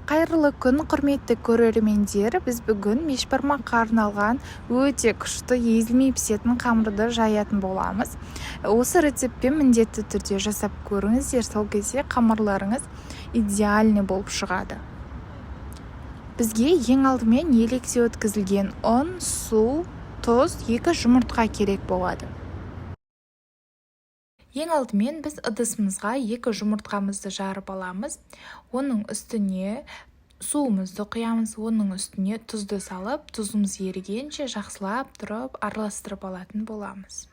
Қайырлы күн, құрметті көрермендер! Біз бүгін бешбармаққа арналған өте күшті езілмей пісетін қамырды жаятын боламыз. Осы рецептпен міндетті түрде жасап көріңіздер, сол кезде қамырларыңыз идеальный болып шығады. Бізге ең алдымен електе өткізілген ұн, су, тұз, 2 жұмыртқа керек болады. Ең алдымен біз ыдысымызға 2 жұмыртқамызды жарып аламыз. Оның үстіне суымызды құямыз, оның үстіне тұзды салып, тұзымыз ерігенше жақсылап тұрып араластырып алатын боламыз.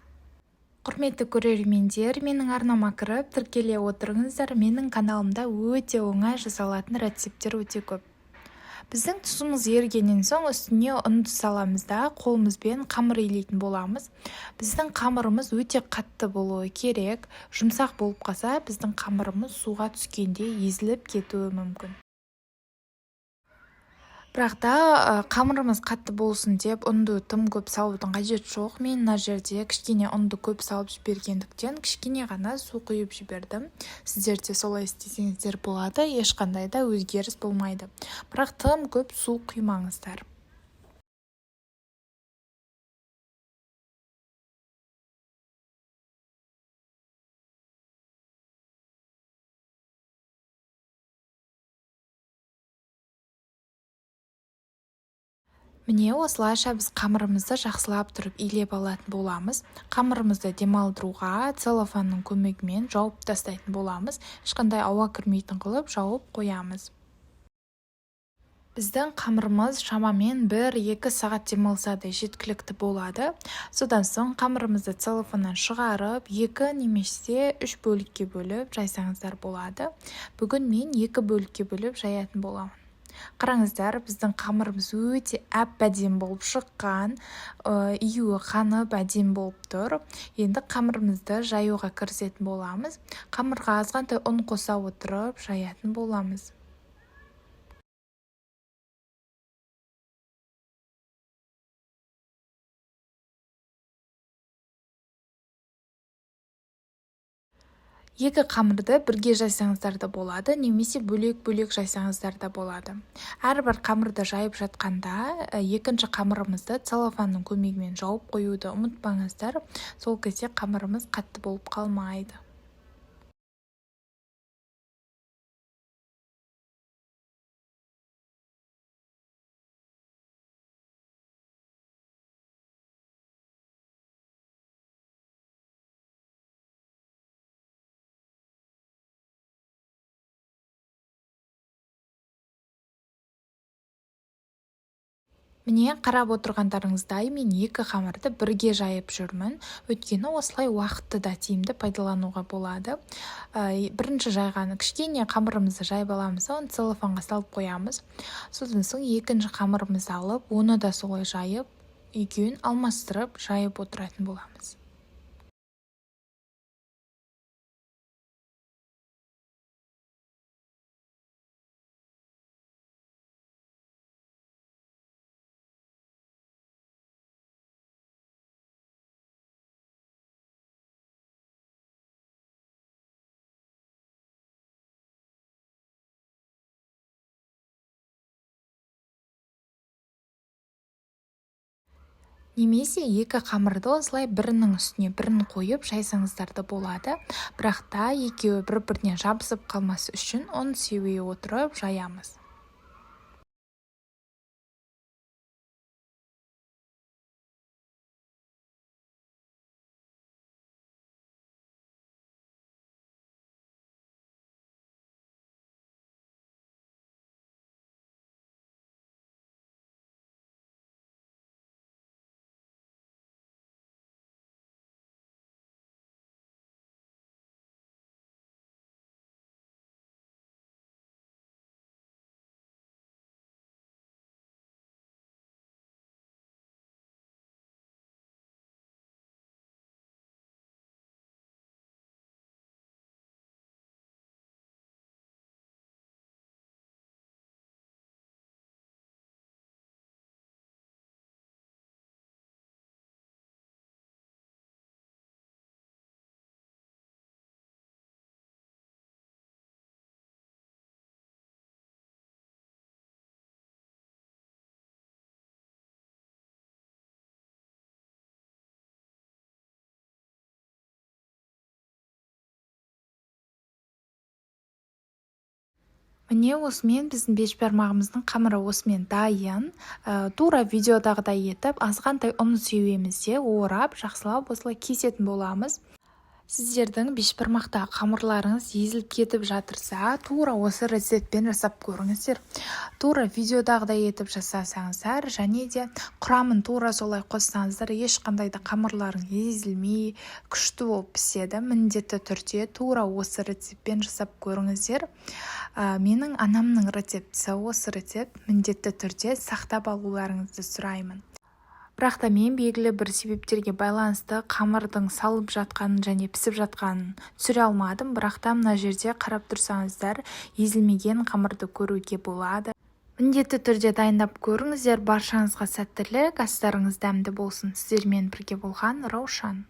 Құрметті көрермендер, менің арнама кіріп тіркеле отырыңыздар. Менің каналымда өте оңай жасалатын рецепттер өте көп. Біздің тұзымыз ерігеннен соң үстіне ұнды саламыз да, қолымызбен қамыр илейтін боламыз. Біздің қамырымыз өте қатты болуы керек. Жұмсақ болып қалса, біздің қамырымыз суға түскенде езіліп кетуі мүмкін. Бірақ та қамырымыз қатты болсын деп ұнды тым көп салудың қажеті жоқ. Мен мына жерде кішкене ұнды көп салып жібергендіктен кішкене ғана су құйып жібердім. Сіздер де солай істесеңіздер болады, ешқандай да өзгеріс болмайды. Бірақ тым көп су құймаңыздар. Міне осылайша біз қамырымызды жақсылап тұрып илеп алатын боламыз. Қамырымызды демалдыруға целлофанның көмегімен жауып тастайтын боламыз. Ешқандай ауа кірмейтін қылып жауып қоямыз. Біздің қамырымыз шамамен 1-2 сағат демалса да жеткілікті болады. Содан соң қамырымызды целлофаннан шығарып, 2 немесе 3 бөлікке бөліп жайсаңыздар болады. Бүгін мен 2 бөлікке бөліп жаятын боламын. Қараңыздар, біздің қамырымыз өте әп-әдемі болып шыққан, июі қанып әдемі болып тұр. Енді қамырымызды жаюға кірісетін боламыз. Қамырға азғантай ұн қоса отырып жаятын боламыз. Екі қамырды бірге жайсаңыздар да болады, немесе бөлек-бөлек жайсаңыздар да болады. Әрбір қамырды жайып жатқанда, екінші қамырымызды целлофанның көмегімен жауып қоюды ұмытпаңыздар. Сол кезде қамырымыз қатты болып қалмайды. Міне қарап отырғандарыңыздай мен екі қамырды бірге жайып жүрмін. Өйткені осылай уақытты да тиімді пайдалануға болады. Бірінші жайғаны кішкене қамырымызды жайып аламыз, оны целлофанға салып қоямыз. Содан соң екінші қамырымызды алып, оны да солай жайып, екеуін алмастырып жайып отыратын боламыз. Немесе екі қамырды осылай бірінің үстіне бірін қойып жайсаңыздар да болады. Бірақ та екеуі бір-біріне жабысып қалмас үшін ұн себей отырып жаямыз. Міне, осымен біздің бешбармағымыздың қамыры осымен дайын. Тура видеодағыдай етіп, азғантай ұн себеміз де, орап, жақсылап осылай кесетін боламыз. Сіздердің бешбармақтағы қамырларыңыз езіліп кетіп жатырса, тура осы рецептпен жасап көріңіздер. Тура видеодағыдай етіп жасасаңыздар және де құрамын тура солай қоссаңыздар, ешқандай да қамырларың езілмей, күшті болып піседі. Міндетті түрде тура осы рецептпен жасап көріңіздер. Менің анамның рецептісі осы рецепт, міндетті түрде сақтап алуларыңызды сұраймын. Бірақ та мен белгілі бір себептерге байланысты қамырдың салып жатқанын және пісіп жатқанын түсіре алмадым. Бірақ та мына жерде қарап тұрсаңыздар, езілмеген қамырды көруге болады. Міндетті түрде дайындап көріңіздер. Баршаңызға сәттілік, астарыңыз дәмді болсын! Сіздермен бірге болған Раушан.